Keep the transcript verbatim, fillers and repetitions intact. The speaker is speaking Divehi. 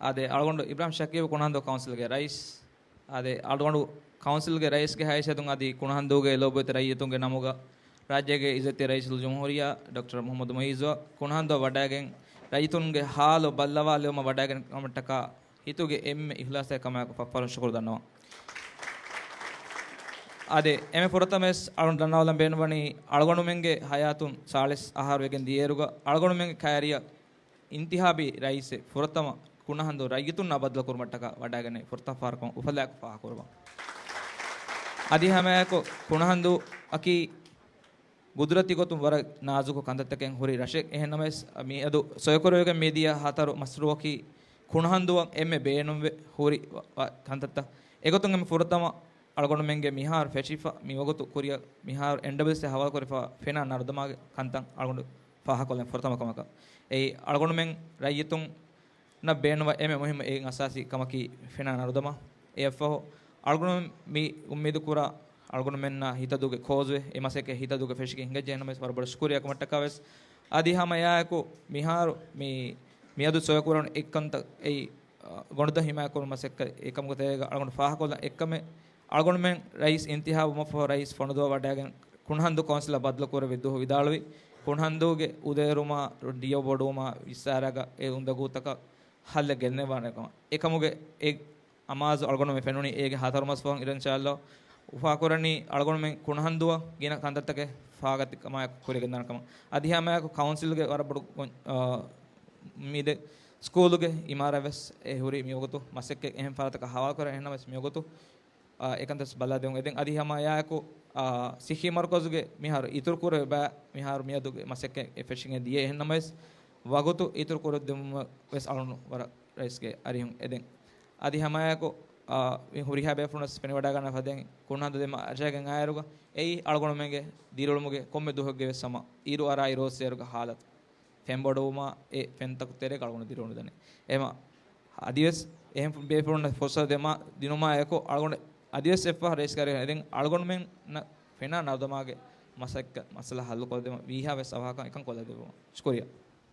އާދެ، އަޅުގަނޑު އިބްރާހިމް ޝަކީބު ކުނަހަންދޫ ކައުންސިލްގެ ރައީސް. އާދެ، އަޅުގަނޑު ކައުންސިލްގެ ރައީސްގެ ހައިސިއްޔަތުން އަދި ކުނަހަންދޫގެ ލޯބިވެތި ރައްޔިތުންގެ ނަމުގަ ރާއްޖޭގެ އިއްޒަތްތެރި ރައީސުލްޖުމްހޫރިއްޔާ ޑޮކްޓަރ މުޙައްމަދު މުޢިއްޒުއަށް ކުނަހަންދޫއަށް ވަޑައިގެން ރައްޔިތުންގެ ހާލު ބައްލަވާލެވުމަށް ވަޑައިގެން ކަމަށްޓަކާ ހިތުގެ އެންމެ އިޚްލާޞްތެރިކަމާއެކު ފަށްފަށުން ޝުކުރު ދަންނަވަން. އާދެ، އެންމެ ފުރަތަމަވެސް އަޅުން ދަންނަވާލަން ބޭނުންވަނީ، އަޅުގަނޑުމެންގެ ހަޔާތުން ސާޅީސް އަހަރު ވެގެން ދިޔައިރުގަ އަޅުގަނޑުމެންގެ ކައިރިއަށް އިންތިހާބީ ރައީސެއް ފުރަތަމަ ކުނަހަންދޫ ރައްޔިތުންނާ ބައްދަލުކުރުމަށްޓަކާ ވަޑައިގެންނެވި ފުރަތަމަ ފަހަރަކަމަށް އުފަލާއެކު ފާހަގަކުރައްވަން. އަދި ހަމައެކު ކުނަހަންދޫއަކީ ގުދުރަތީ ގޮތުން ވަރަށް ނާޒުކު ކަންތައްތަކެއް ހުރި ރަށެއް. އެހެންނަމަވެސް، މިއަދު ސޮއިކުރެވިގެން މިދިޔަ ހަތަރު މަޝްރޫއަކީ ކުނަހަންދޫއަށް އެންމެ ބޭނުންވެ ހުރި ވަ-، ވަ-، ކަންތައްތައް. އެގޮތުން އެންމެ ފުރަތަމަ އަޅުގަނޑުމެންގެ މިހާރު ފެށިފަ މިވަގުތު ކުރިއަށް މިހާރު އެންޑަބްލިއުސީ ހަވާލުކުރިފަ ފެނާ ނަރުދަމާގެ ކަންތައް އަޅުގަނޑު ފާހަގަކޮށްލަން ފުރަތަމަ ކަމަކަށް. އެއީ އަޅުގަނޑުމެން ރައްޔިތުންނަށް ބޭނުންވާ އެންމެ މުހިއްމު އެއް އަސާސީ ކަމަކީ ފެނާ ނަރުދަމާ. އެއަށްފަހު އަޅުގަނޑުމެން މި އުއްމީދު ކުރާ އަޅުގަނޑުމެންނާ ހިތަދޫގެ ކޯޒްވޭ، އެ މަސައްކަތް ހިތަދޫގަ ފެށިގެން ހިނގައްޖެ. އެހެންނަމަވެސް ވަރަށް ބޮޑަށް ޝުކުރިއްޔާ ކަމަށްޓަކާވެސް. އަދި ހަމަ އެއާއެކު މިހާރު މި، މިއަދު ސޮއިކުރަން އެއްކަންތައް އެއީ، އަ، ގޮނޑުދޮށް ހިމާޔަތްކުރުމަށް މަސައްކަތް އެކަމުގެ ތެރޭގަ އަޅުގަނޑު ފާހަގަކޮށްލަން އެއްކަމެއް، އަޅުގަނޑުމެން ރައީސް އިންތިހާބު ވުމަށްފަހު ރައީސް ފޮނުދުއަށް ވަޑައިގެން ކުނަހަންދޫ ކައުންސިލަށް ބައްދަލުކުރެއްވި ދުވަހު ވިދާޅުވި، ކުނަހަންދޫގެ އުދައެރުމާ ދިޔަ ބޮޑުވުމާ ވިއްސާރާގަ އެ އުނދަގޫތަކަށް ހައްލެއް ގެންނެވާނެ ކަމަށް. އެކަމުގެ އެ އަމާޒު އަޅުގަނޑުމެން ފެނުނީ އޭގެ ހަތަރު މަސް ފަހުން އިރު އިންޝާﷲ އުފާކުރަނީ އަޅުގަނޑުމެން ކުނަހަންދޫއަށް ގިނަ ކަންތައްތަކެއް ފާގަތިކަމާއެކު ކުރިއަށް ގެންދާނެ ކަމަށް. އަދި ހަމައެކު ކައުންސިލްގެ ވަރަށް ބޮޑު ގޮން-، އާ، މިދެ ސްކޫލުގެ އިމާރާތްވެސް އެ ހުރީ މިވަގުތު މަސައްކަތް އެހެން ފަރާތަކަށް ހަވާލުކުރަން. އެހެންނަމަވެސް މިވަގުތު، އާ، އެކަންތައް ބަލާދެއްވުން އެދެން. އަދި ހަމަ އެއާއެކު، އާ، ސިއްހީ މަރުކަޒުގެ މިހާރު އިތުރު ކުރެވޭ ބައި މިހާރު މިއަދުގެ މަސައްކަތް އެ ފެށިގެން ދިޔަ. އެހެންނަމަވެސް ވަގުތު އިތުރު ކުރެއްވުމަށް ވެސް އަޅުން ވަރަށް ރައީސްގެ އަރިހުން އެދެން. އަދި ހަމައެކު، އާ، މި ހުރިހާ ބޭފުޅުންނަށް ފެނިވަޑައިގަންނަ ފަދައިން ކުންހަނދު ދެމަ އަރައިގެން އާއިރުގަ އެއީ އަޅުގަނޑުމެންގެ ދިރިއުޅުމުގެ ކޮންމެ ދުވަހެއްގެ ވެސް ހަމަ އިރު އަރާ އިރު އޮއްސޭ އިރުގަ ހާލަތު. ފެންބޮޑުވުމާ އެ ފެންތަކު ތެރޭގަ އަޅުގަނޑު ދިރިއުޅުނުދަނީ. އެހެމަ އަދިވެސް އެހެން ބޭފުޅުންނަށް ފުރުސަތު ދެމާ ދިނުމާ އެކު އަޅުގަނޑު އަދިވެސް އެއްފަހަރު ރައީސް ކައިރި އެދެން އަޅުގަނޑުމެންނަށް ފެނާ ނަރުދަމާގެ މަސައްކަތް މައްސަލަ ހައްލުކޮށްދެމަ ވީހާވެސް އަވަހަކަށް އެކަން ކޮށްލަދެއްވުމަށް. ޝުކުރިއްޔާ.